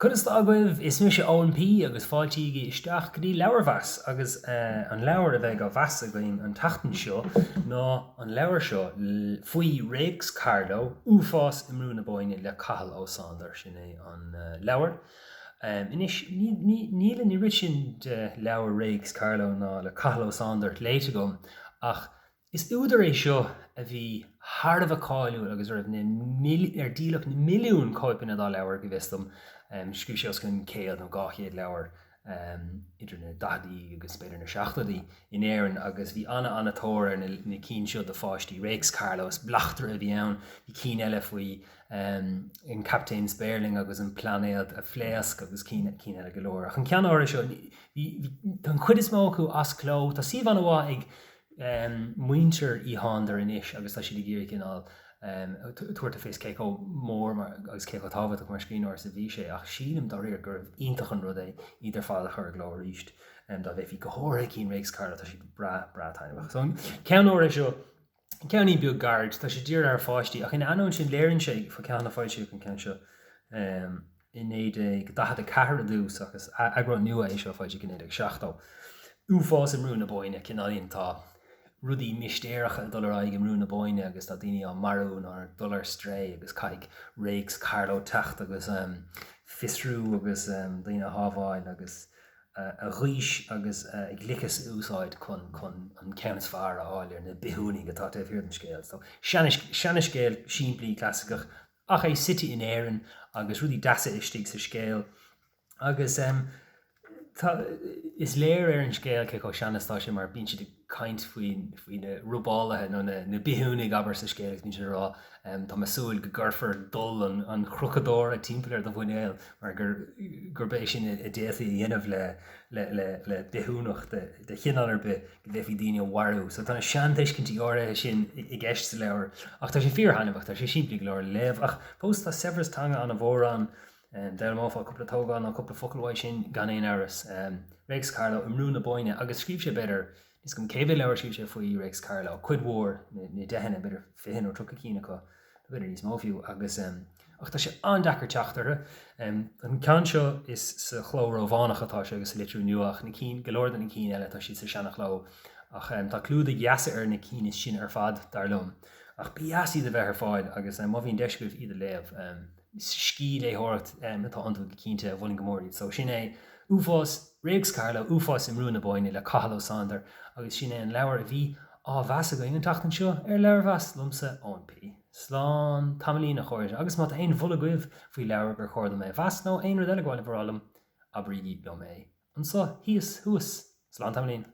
Conas tá agaibh? Is mise Eoin P agus fáiltígí isteach go dtí Leabharmheas agus an leabhar a bheidh á mheas againn an tseachtain seo ná an leabhar seo faoi Réics Carló, Uafás i mBrú na Bóinne le Cathal Ó Sándair. Sin é an leabhar. Anois, níl an oiread sin de leabhair Réics Carló ná le Cathal Ó Sándair léite agam ach Is údar é seo a bhí thar a bheith cáiliúil agus a raibh na, ar díoladh na milliúin cóipeanna dá leabhair, go bhfios dom. Scríobh sé os cionn 100 nó 200 leabhar idir na daicheadaí agus b'fhéidir na seachtóidí in Éirinn agus bhí ana-ana-tóir ar na cinn seo do pháistí. Réics Carló, is bleachtaire a bhí ann, bhí cinn eile faoi an Captaen Spéirling agus an pláinéad a phléasc agus cinn eile go leor. Ach an ceann áirithe seo, bhí, tá an chuid is mó acu as cló, tá suíomh an-mhaith ag muintir Uí Shándair anois agus tá siad ag iarraidh cineál tabhairt le fios cé chomh mór agus cé chomh tábhachtach mar scríbhneoir is a bhí sé ach sílim dáiríre gurbh iontach an rud é iad ar fad a chur i gcló arís dá bhféadfaí, go háirithe cinn Réics Carló, tá siad breá breá taitneamhach. So an ceann áirithe seo, ceainnín beag gairid, tá sé dírithe ar pháistí ach ina ainneoin sin léiríonn sé, faoi cheann a foilsíodh an ceann seo, i 1944 i dtús ach is eagrán nua é seo a foilsíodh i 1970. Uafás i mBrú na Bóinne, cineáilín, tá rudaí mistéireacha ag dul ar aghaidh i mBrú na Bóinne agus tá daoine á marú nó ag dul ar strae agus caithfidh Réics Carló teacht agus fiosrú agus daoine a shábháil agus a ghaois agus a ghliceas a úsáid chun chun an ceann is fearr a fháil ar na bithiúnaigh atá taobh thiar den scéal. So, seanascéal simplí clasaiceach Ach é suite in Éirinn agus rudaí deasa istigh sa scéal agus tá, is léir ar an scéal cé chomh sean is atá sé mar bíonn siad ag caint faoi, faoi na robálaithe nó na, na bithiúnaigh abair sa scéal agus bíonn siad ag rá tá mé ag súil go gcuirfear dul an, an chrochadóra timpeall ar do mhuinéal mar gur, gurb é sin a d'fhéadfaí a dhéanamh le, le, le, le bithiúnach de, de chineál ar bith. go bhféadfaí daoine a mharú. So tá na seantuiscintí áirithe sin i gceist sa leabhar ach tá sé fíorthaitneamhach, tá sé simplí go leor le léamh ach fós tá saibhreas teanga an-mhór ann. D'fhoghlaimeofá cúpla tógán nó cúpla focal uaidh sin gan aon amhras. Réics Carló i mBrú na Bóinne agus scríobh sé b'fhéidir, níl 'fhios agam cé mhéad leabhar a scríobh sé faoi Réics Carló, cuid mhór, na deicheanna, b'fhéidir 20 nó 30 cinn acu. b'fhéidir níos mó fiú, agus ach tá sé an-deacair teacht orthu. An ceann seo is sa chló Rómhánach atá sé agus sa litriú nua ach na cinn, go leor de na cinn eile tá siad sa seana-chló ach tá clúdaigh dheasa ar na cinn is sine ar fad, dar liom. Ach ba dheas iad a bheith ar fáil agus má bhíonn deis agaibh iad a léamh, scíthléitheoireacht atá iontu go cinnte, mholfainn go mór iad. So sin é Uafás, Réics Carló, Uafás i mBrú na Bóinne le Cathal Ó Sándair agus sin é an leabhar a bhí á mheas againn an tseachtain seo ar Leabharmheas liomsa, Eoin P. Slán tamaillín a chairde agus má tá aon mholadh agaibh faoi leabhar gur chóir dom é a mheas nó aon rud eile gur mhaith libh a rá liom, abraígí liom é anseo thíos, thuas. Slán tamaillín.